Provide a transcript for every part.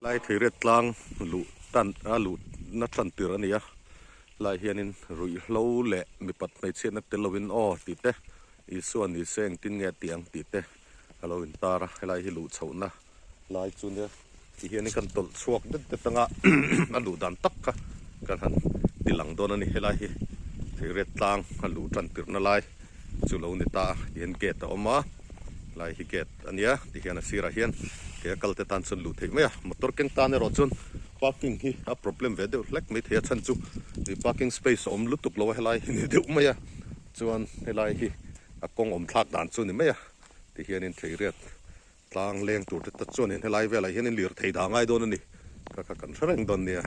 Lai Theiriat tlang luh tan a luh na tan tir a ni a, lai hianin ruihhlo leh mipat hmeichhiatna tel lovin aw tih te, Isua ni se engtin nge a tih ang tih te a lo intar a, helai hi luh chhohna lai chu nia ti hianin kan tawlh chhuak det det anga a luh dan tak kha kan han ti lang dawn a ni, helai hi Theiriat tlang a luh tan tirhna lai chu lo ni ta a, tihian gate a awm a. Lai hi gate a nia ti hian a sirah hian ke a kal te tan chuan luh theih mai a, motor keng tan erawh chuan parking hi a problem ve deuh hlek mai thei a chhan chu ih parking space a awm lutuk lo a helai hi ni deuh mai a chuan helai hi a kawng awm thlak dan chu ni mai a ti hianin theiriat tlang leng tur te chuanin helai velah hianin lirthei dah ngai dawn a ni. Ka kha kan hre reng dawn nia.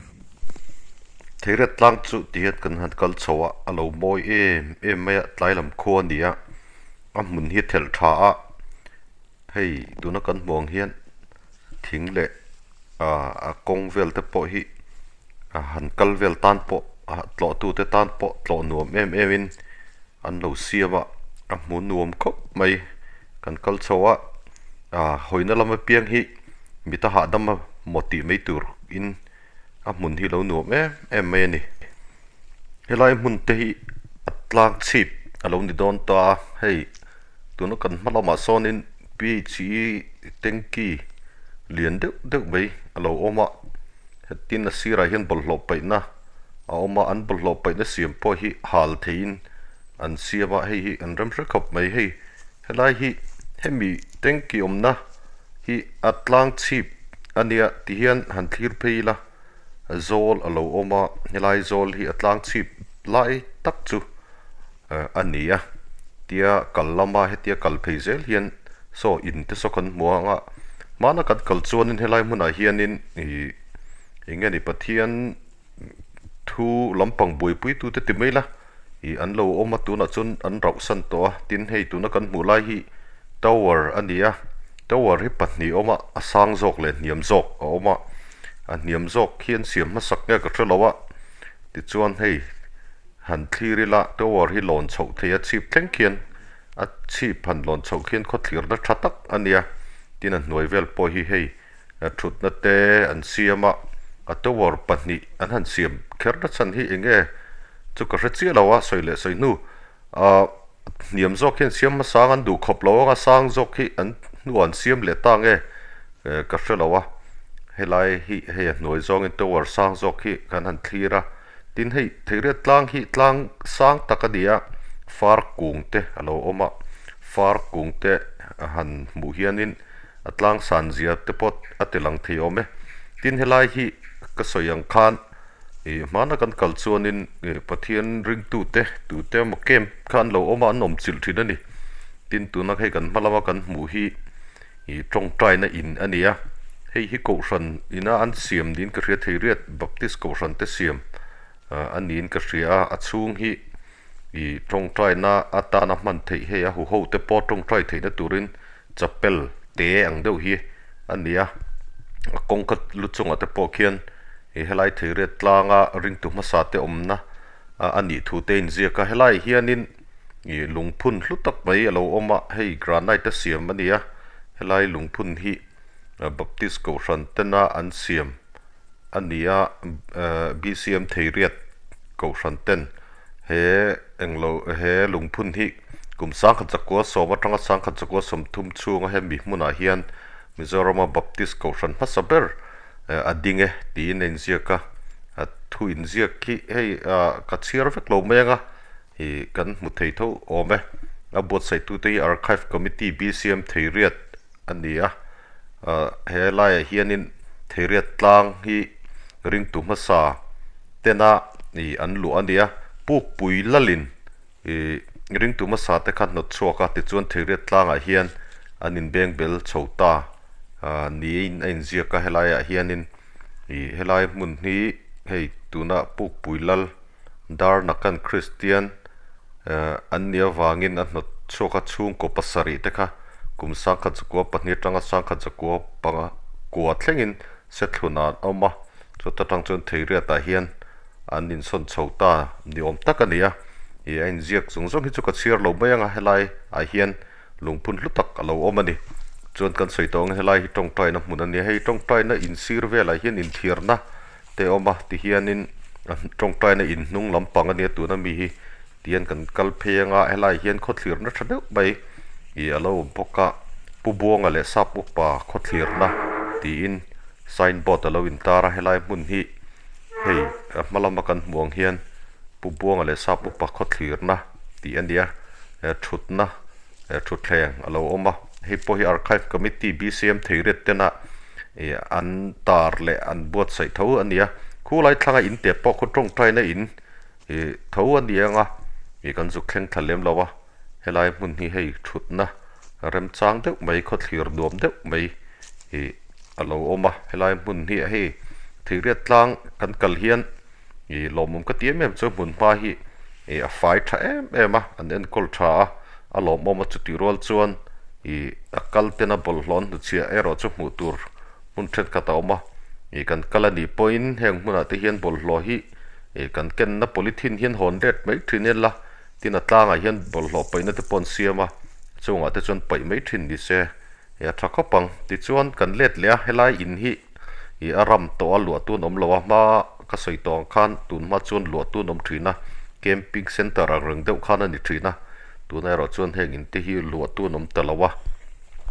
Theiriat tlang chu ti hian kan han kal chho a, a lo mawi em em mai a, tlai lam khua a ni a, a hmun hi a thelh tha a, hei tuna kan hmuh ang hian thing leh ah a kawng vel te pawh hi a han kal vel tan pawh ah tlawh tu te tan pawh tlawh nuam em em in an lo siam a, a hmu nuam khawp mai, kan kal chho a, ah hawina lam apiang hi. Mita hahdam a maw tih mai tur in a hmun hi lo nuam em em mai a ni. Helai hmun te hi a tlang chhip a lo ni dawn ta a, hei tuna kan hma lamah sawnin PHE tanky lian deuh deuh mai a lo awm a, hetin a sirah hian bawlhhlawh paihna a awm a, an bawlhhlawh paihna siam pawh hi hal theihin an siam a, hei hi an rem hre khawp mai. Hei helai hi hemi tanky awmna. hi a tlang chhip a nia ti hian han thlir phei ila zawl a lo awm a helai zawl hi a tlang chhip lai tak chu a ni a tia kal lama hetia kal phei zel hian saw in te saw kan hmu ang a hmana kan kal chuanin helai hmunah hianin ih eng nge ni Pathian thu lampang buaipui tute ti mai la. Ih an lo awm a tunah chuan an rauhsan tawh a tin hei tuna kan hmuh lai hi tower a ni a tower hi pahnih a awm a a sang zawk leh hniam zawk a awm a a hniam zawk hi an siam hmasak nge ka hre lo a tichuan hei han thlir ila tower hi lawn chhoh thei a chhip thleng khian a chhip han lawn chhoh khian khawthlirna tha tak a ni a tin a hnuai vel pawh hi hei thutna te an siam a a tower pahnih an han siam kher na chhan hi eng nge chu ka hre chiah lo a sawi leh sawi hnu ah hniam zawk hian siam hmasa ang an duh khawp lo ang a sang zawk hi an hnuah an siam leh ta nge ka hre lo a helai hi hei a hnuai zawngin tower sang zawk hi kan han thlir a tin hei theiriat tlang hi tlang sang tak a ni a far kung te a lo awm a far kung te a han hmuh hianin. A tlang san zia te pawh a ti lang thei awm e. Tin helai hi ka sawi ang khan ih hmana kan kal chuanin ih Pathian ringtute tute emaw camp kha an lo awm a an awm chilh thin a ni. Tin tuna hei kan hma lama kan hmuh hi ih tawngtaina in a ni a. Hei hi kohhran ina an siam niin ka hria thei riat Baptist kohhran te siam a niin ka hria a a chhung hi ih tawngtaina atana hman theih hei a huho te pawh tawngtai theihna turin chapel te ang deuh hi a ni a a kawngka lu chungah te pawh khian ih helai theiriat tlanga ringtu hmasa te awmna a nih thu te a inziak a helaiah hianin ih lungphun hlu tak mai a lo awm a hei granite a siam a ni a helai lungphun hi baptist kohhran tena an siam a ni a B_C_M theiriat kohhran ten he englo he lungphun hi. Kum sangkhat zakua sawm atanga sangkhat zakua sawmthum chhunga hemi hmunah hian Mizorama Baptist Kohhran hmasa ber a ding e tiin a inziak a, a thu inziak hi hei ah ka chhiar vek lo mai anga ih kan hmu thei tho awm e. A buatsaihtute hi Archive Committee BCM Theiriat a ni a, ah he laiah hianin Theiriat tlang hi ringtu hmasa tena ih an luah a ni a, Pukpui Lalin Ih ringtu hmasa te kha hnawt chhuak a, tichuan Theiriat tlangah hian an inbeng bel chho ta ah niin a inziak a, helaiah hianin ih helai hmun hi hei tuna Pukpui Lal Darnakan Kristian eh an nih avangin a hnawt chhuak a, chhungkaw pasarih te kha kum sangkhat zakua pahnih atanga sangkhat zakua panga kua thlengin Sethlunah an awm a, chuta tang chuan Theiriatah hian an insawn chho ta ni awm tak a ni a, ih a inziak zawng zawng hi chu ka chhiar lo mai ang a, helai ah hian lungphun hlu tak a lo awm a ni. Chuan kan sawi tawh ang helai hi tawngtaina hmun a nia hei tawngtaina in sir velah hian inthiarna te a awm a tihianin tawngtaina in hnung lampang a nia tuna mi hi tihian kan kal phei anga helaiah hian khawthlirna tha deuh mai ih a lo awm bawk a Pu Buanga leh Sap upa khawthlirna tiin sign board a lo intar a helai hmun hi hei a hma lama kan hmuh ang hian Pu Buanga leh Sap upa khawthlirna tih a nia thutna. Thutthleng a lo awm a, hei pawh hi Archive Committee BCM Theiriat tena ih an tar leh an buatsaih tho a ni a, khulai thlanga in te pawh khu tawngtaina in ih tho a ni ang a, ih kan zuk thleng thla lem lo a, helai hmun hi hei thutna remchang deuh mai khawthlir nuam deuh mai ih a lo awm a, helai hmun hi hei Theiriat tlang kan kal hian. Ih lawmawm ka ti em em chu hmun hma hi ih a fai tha em em a an enkawl tha a a lawmawm a chutih rual chuan ih a kal ten a bawlhhlawh an hnuchhiah erawh chu hmuh tur hmun thenkhat a awm a ih kan kal a nih pawhin heng hmunah te hian bawlhhlawh hi ih kan kenna polythene hian hawn let mai thin ila tin a tlangah hian bawlhhlawh paihna te pawh an siam a chungah te chuan paih mai thin ni se ih a tha khawp ang tichuan kan let leh a helai in hi. Ih a ram tawh a luah tun awm lo a hma ka sawi tawh ang khan tun hma chuan luah tun awm thin a camping center ang reng deuh khan a ni thin a tunah erawh chuan heng in te hi luah tun awm ta lo a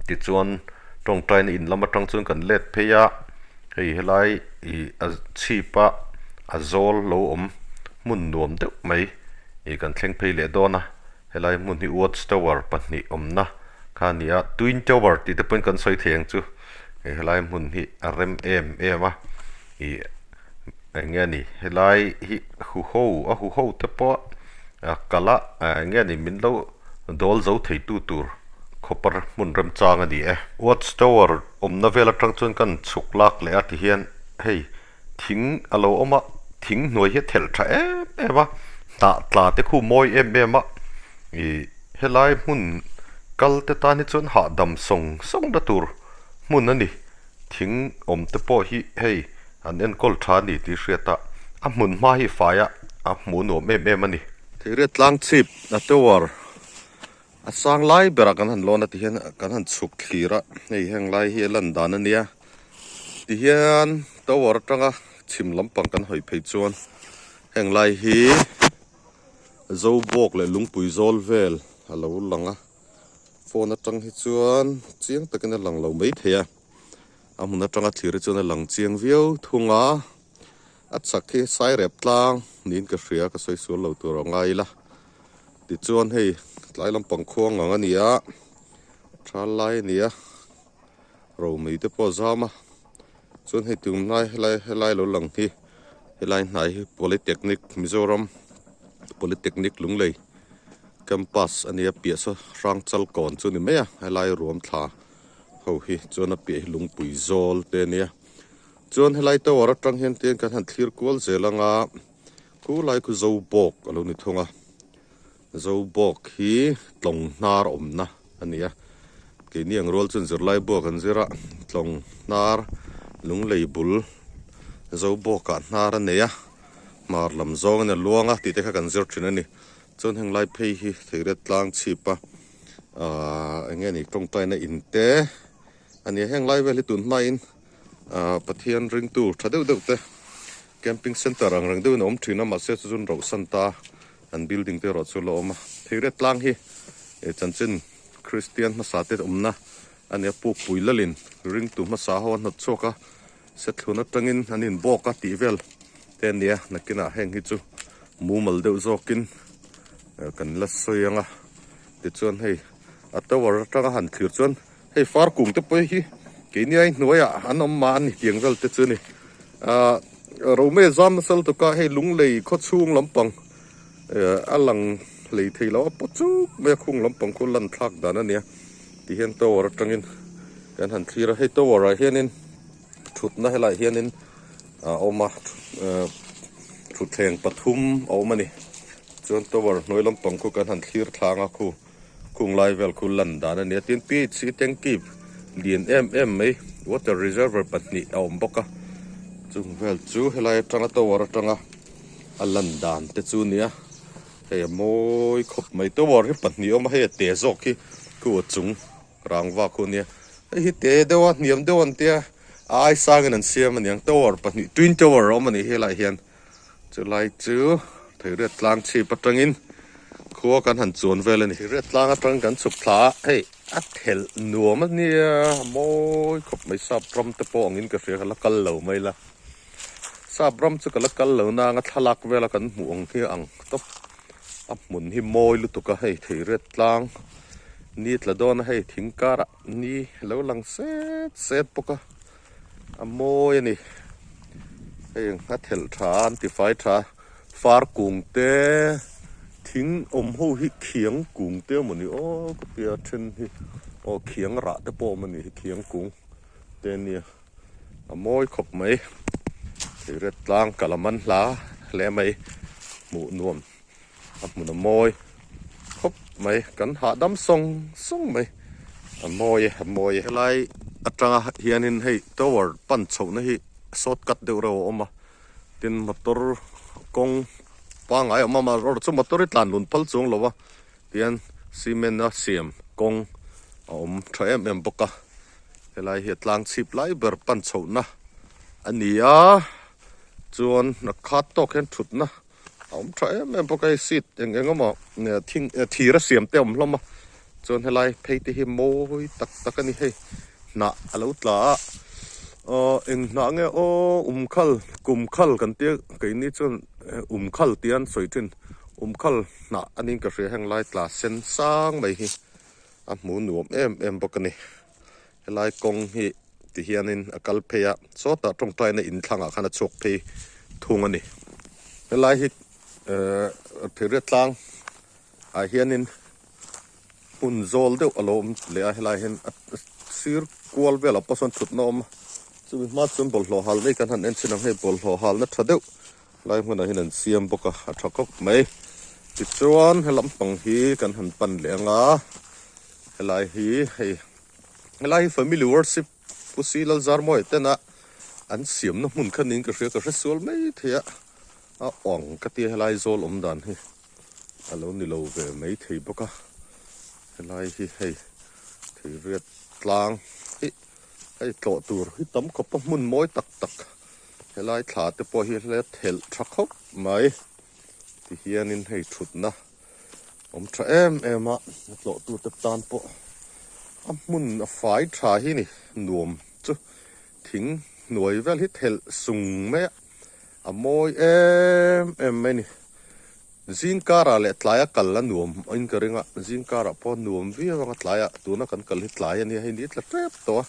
tichuan tawngtaina in lam atang chuan kan let phei a hei helai ih a chhip a a zawl lo awm hmun nuam deuh mai ih kan thleng phei leh dawn a. Helai hmun hi Watch Tower pahnih awmna kha a ni a, Twin Tower tih te pawhin kan sawi thei ang chu. Hei helai hmun hi a rem em em a, ih eng nge ni helai hi huho a huho te pawh a kal a eng nge ni min lo dawl zo thei tu tur khawpa hmun remchang a ni e. Watch Tower awmna vel atang chuan kan chhuk lak leh a tihian hei Thing a lo awm a, thing hnuai hi a thelh tha em em a, hnah tla te khu mawi em em a, ih helai hmun kal te tan hi chuan hahdam sawng sawng na tur hmun a ni. Thing awm te pawh hi hei an enkawl tha a ni tih hriat a, a hmun hma hi fai a, a hmuh nuam em em a ni. Theiria tlang chhip a tower a sang lai berah kan han lawn a tihian kan han chhuk thlir a, hei heng lai hi a lan dan a nia. Tihian tower atanga chhim lampang kan hawi phei chuan heng lai hi Zobawk leh Lungpui zawl vel a lo lang a, phone atang hi chuan chiang takin a lang lo mai thei a, a hmun atanga thlir hi chuan a lang chiang viau thung a, a chhak hi Sairep tlang niin ka hria ka sawi sual lo tur a ngai ila tichuan hei tlai lampang khuang ang a ni a, thal lai a ni a. Romei te pawh a zam a chuan hei tunlai helai helai lo lang hi helai hnai hi polytechnic Mizoram polytechnic Lunglei campus a nia piah saw Hrangchal kawn chu a ni mai a helai ruam thla ho hi chuan a piah hi lungpui zawl te a nia chuan helai tower atang hian tian kan han thlir kual zel anga khulai khu Zobawk a lo ni thung a. Zobawk hi tlawng hnar awmna a ni a, keini ang rual chuan zirlai buak an zir a, tlawng hnar lunglei bul Zobawkah hnar a nei a, hmar lam zawng in a luang a tih te kha kan zir thin a ni. Chuan heng lai phei hi Theiriat tlang chhip a ahh eng nge ni tawngtaina in te a ni a, heng lai vel hi tun hmain ahh Pathian ringtu tha deuh deuh te camping center ang reng deuhin a awm thin a, mahse chu chuan rauhsan ta. An building te erawh chu la awm a, Theiriat tlang hi chanchin Kristian hmasa te awmna a nia, Pukpui Lalin ringtu hmasa ho a hnawt chhuak a, Sethlun atangin an inbawk a tih vel te a nia, nakinah heng hi chu mumal deuh zawkin kan la sawi ang a, tichuan hei a tower atanga han thlir chuan hei far kung te pawh hi keini ai hnuaiah an awm mah a ni tiang vel te chu a ni. Ahh Rome zam nasa lutuk a hei lunglei khawchhung lampang eh a lang hlei thei lo a paw chuk mai a khung lampang khu lan thlak dan a nia tihian tower atangin kan han thlir a hei tower ah hianin thutna helaiah hianin a awm a eh thutthleng pathum a awm a ni chuan tower hnuai lampang khu kan han thlir thlang a khu. Khung lai vel khu lan dan a ni a, tin PHC tanky lian em em mai water reservoir pahnih a awm bawk a, chung vel chu helai atanga tower atanga a lan dan te chu a ni a, hei a mawi khawp mai tower hi pahnih a awm a, hei a te zawk hi khu a chung rangva khu a nia. Hei hi te deuh a hniam deuh an tia a ai sangin an siam a niang tower pahnih twin tower a awm a nih hi helaiah hian chulai chu Theiriat tlang chhip atangin khua kan han chuan vel a ni. Theiriat tlang atang kan chhuk thla a hei a thelh nuam a nia a mawi khawp mai sap ram te pawh angin ka hria ka la kal lo mai la sap ram chu ka la kal lo nanga thlalak vela kan hmuh ang hi ang tawp a hmun hi mawi lutuk a hei Theiriat tlang ni tla dawn a hei thing karah ni lo lang set set bawk a a mawi a ni hei a thelh tha a an tifai tha a far kung te thing awm ho hi khiang kung te a mawni aw ka tia then hi aw khiang rah te pawh a awm a ni hi khiang kung te a nia a mawi khawp mai theiret tlang ka la man hla hle mai hmuh nuam. A hmun a mawi khawp mai kan hahdam sawng sawng mai a mawi e a mawi e. Helai atanga hianin hei tower pan chhohna hi short cut deuh reuh a awm a tin motor kawng pangngai a awm a mahrawh chu motor hi tlan lun phal chuang lo a tihian cement a siam kawng a awm tha em em bawk a helai hi a tlang chhip lai ber pan chhohna a ni a chuan a khat tawk hian thutna. A awm tha em em bawk a hei seat eng eng emaw thing thir a siam te a awm hlawm a chuan helai phei te hi mawi tak tak a ni hei hnah a lo tla a aw eng hnah nge aw umkhal kumkhal kan tia keini chuan umkhal tia an sawi thin umkhal hnah a niin ka hria heng lai tla sen sang mai hi a hmuh nuam em em bawk a ni helai kawng hi ti hianin a kal phei a sawtah tawngtaina in thlangah khan a chhuak phei thung a ni helai hi ehh thiriat tlang ah hianin hmun zawl deuh a lo awm leh a helai hian a sir kual velah pawh sawn thutna a awm a chumi hma chuan bawlhhlawh hal mai kan han en chhin ang hei bawlhhlawh halna tha deuh lai hmunah hian an siam bawk a a tha khawp mai tichuan he lampang hi kan han pan leh ang a helai hi hei. Helai hi family worship Pu Si Lalzarmawia tena an siamna hmun kha niin ka hria ka hre sual mai thei a a awng ka tia helai zawl awm dan hi a lo ni lo ve mai thei bawk a helai hi hei theiriat tlang hi hei tlawh tur hi tam khawp a hmun mawi tak tak helai thla te pawh hi hle thelh tha khawp mai tihianin hei thutna. Awm tha em em a, a tlawhtute tan pawh a hmun a fai tha hi ni nuam chu thing hnuai vel hi thelh sung mai a, a mawi em em mai a ni. Zing karah leh tlaia kal a nuam in ka ring a, zing karah pawh a nuam viau ang a tlaiah tuna kan kal hi tlai a nia hei ni tla tep tawh a,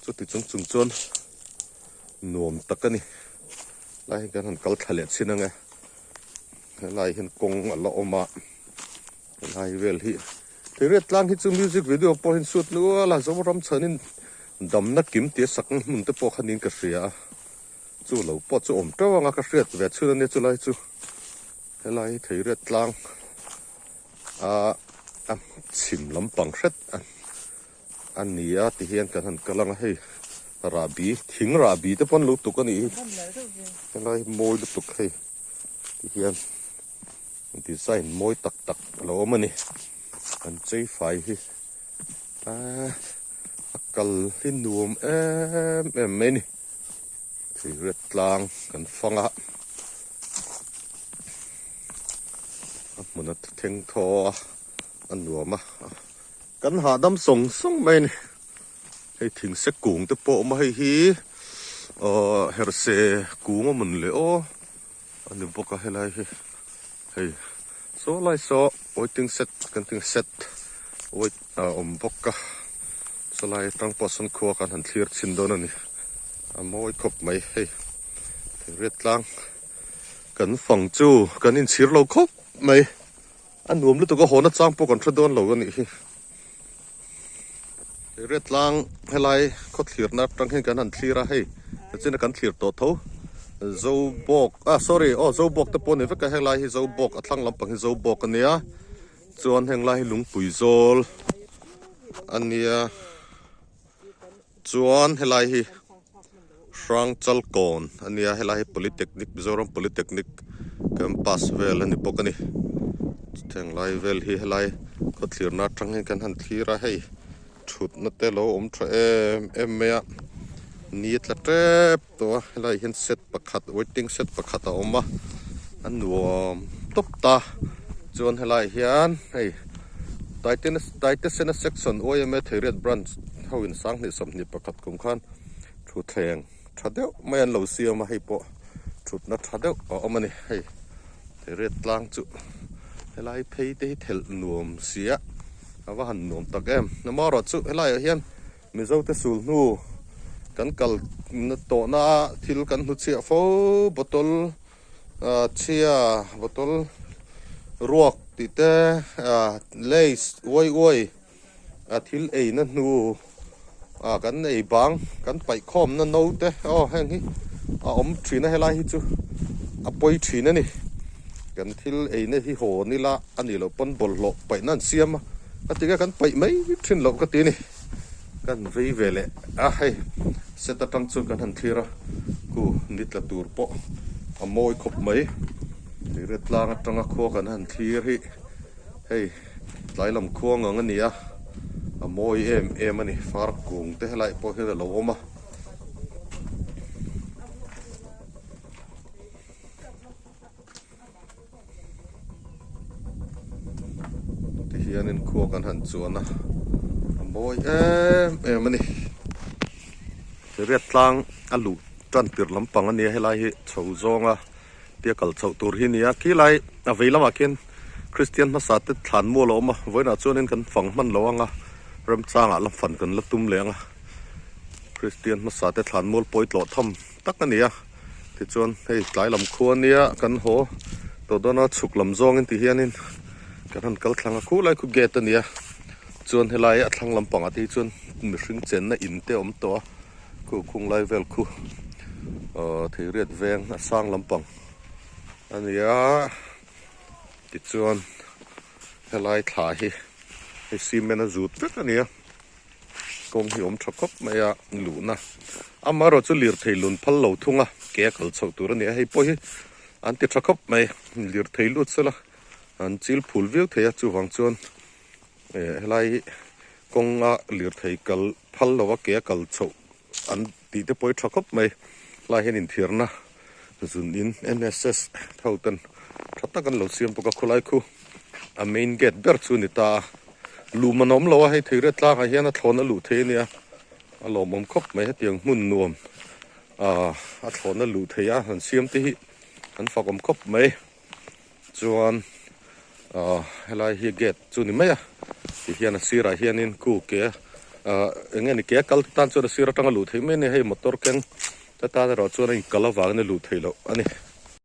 chuti chung chung chuan nuam tak a ni. Lai hi kan han kal thla leh chhin ang e. Helai hian kawng a la awm a helai vel hi Theiriat tlang hi chu music video pawh hian shoot nual a Zoram chhanin damna kim tia sakna hmun te pawh kha niin ka hria a chu lo pawh chu awm teuh anga ka hriat ve chhun ania chulai chu helai hi Theiriat tlang a a chhim lampang hret a a ni a ti hian kan han kal ang a hei rahbi thing rahbi te pawh an lo tuk a nih hi helai hi mawi lutuk hei ti hian design mawi tak tak a lo awm a ni an chei fai hi aaa a kal hi nuam em em mai a ni theiret tlang kan fang a a hmun a thleng thaw a a nuam a. Kan hahdam sawng sawng mai a ni. Hei thingse kung te pawh a awm a, hei hi ahh herse kung a mawn le aw a ni bawk a helai hi hei saw lai saw waiting set kan tih ang set wait a awm bawk a sawlai atang pawh sawn khua kan han thlir chhin dawn a ni a mawi khawp mai hei thingriat tlang kan fang chu kan inchhir lo khawp mai. A nuam lutuk a hawna chang pawh kan hre dawn lo a nih hi. Riat tlang helai khaw thlirna atang hian kan han thlir a hei tichuan kan thlir tawh tho Zobawk ah sorry aw Zobawk te pawh a ni vek a helai hi Zobawk a thlang lampang hi Zobawk a nia chuan heng lai hi Lungpui zawl a nia chuan helai hi Hrangchalkawn a nia helai hi Polytechnic Mizoram Polytechnic campus vel a ni bawk a ni chuthiang lai vel hi helai khawthlirna atang hian kan han thlir a hei. Thutna te lo awm tha em em mai a, ni a tla tep tawh a helaiah hian set pakhat waiting set pakhat a awm a, a nuam tawp ta chuan helaiah hian hei Taitesena section yma Theiriat branch ho in sanghnih 21 kum khan thutthleng tha deuh mai an lo siam a hei pawh thutna tha deuh a awm a ni hei Theiriat tlang chu helai phei te hi thelh nuam sia a va han nuam tak em amaherawh chu helaiah hian Mizo te sul hnu kan kal na tawhna thil kan hnu chhiah fo bottle ah chhia bottle ruak tih te ah lays uai uai a thil ei na hnu ah kan ei bang kan paih khawm na no te aw heng hi a awm thin a helai hi chu a pawi thin a ni kan thil ei na hi haw ni la a nih loh pawn bawlhhlawh paih na an siam a ka ti nge kan paih mai thin loh ka ti a ni kan vei ve leh a hei set atang chuan kan han thlir a khu ni tla tur pawh a mawi khawp mai tui tlang atanga khua kan han thlir hi hei. Tlai lam khuang ang a ni a, a mawi em em a ni. Far kung te helai pawh hian a lo awm a. Tihianin khua kan han chuan a, a mawi em em a ni. Riat tlang a luh tan tirh lampang a nia helai hi chho zawnga. Tia kal chhoh tur hi nia khilai a vei lamah khian Kristian hmasa te thlan mual a awm a vawiinah chuanin kan fang hman lo ang a remchangah la fan kan la tum leh ang a Kristian hmasa te thlan mual pawi tlawh tham tak a ni a tichuan hei tlai lam khua nia kan haw tawh dawn a chhuk lam zawngin ti hianin kan han kal thlang a khulai khu gate a ni a chuan helai a thlang lampangah te hi chuan mihring chenna in te a awm tawh a. Khu khung lai vel khu ahh theiriat veng a sang lampang a ni a tichuan helai thla hi hei cement a zut vek a ni a kawng hi awm tha khawp mai a luhna amaherawh chu lirthei lun phal lo thung a ke a kal chhoh tur a ni a hei pawh hi an ti tha khawp mai lirthei lut sela an chil phul viau thei a chuvang chuan Eh helai hi kawnga lirthei kal phal lova ke a kal chhoh an tih te pawh hi tha khawp mai helai hian inthiarna zun in N_S_S ho ten tha tak an lo siam bawk a khawlai khu a main gate ber chu a ni ta a lum an awm lo a hei theiriat tlangah hian a thlawn a luh theih a nia a lawmawm khawp mai hetiang hmun nuam ah a thlawn a luh theih a han siam te hi an fakawm khawp mai. Chuan ahh helai hi gate chu ni mai a ti hian a sirah hianin khu ke ahh eng nge ni ke a kal te tan chuan a sir atanga luh theih mai a ni hei motor keng te tan erawh chuan a inkal avangin a luh theih loh a ni.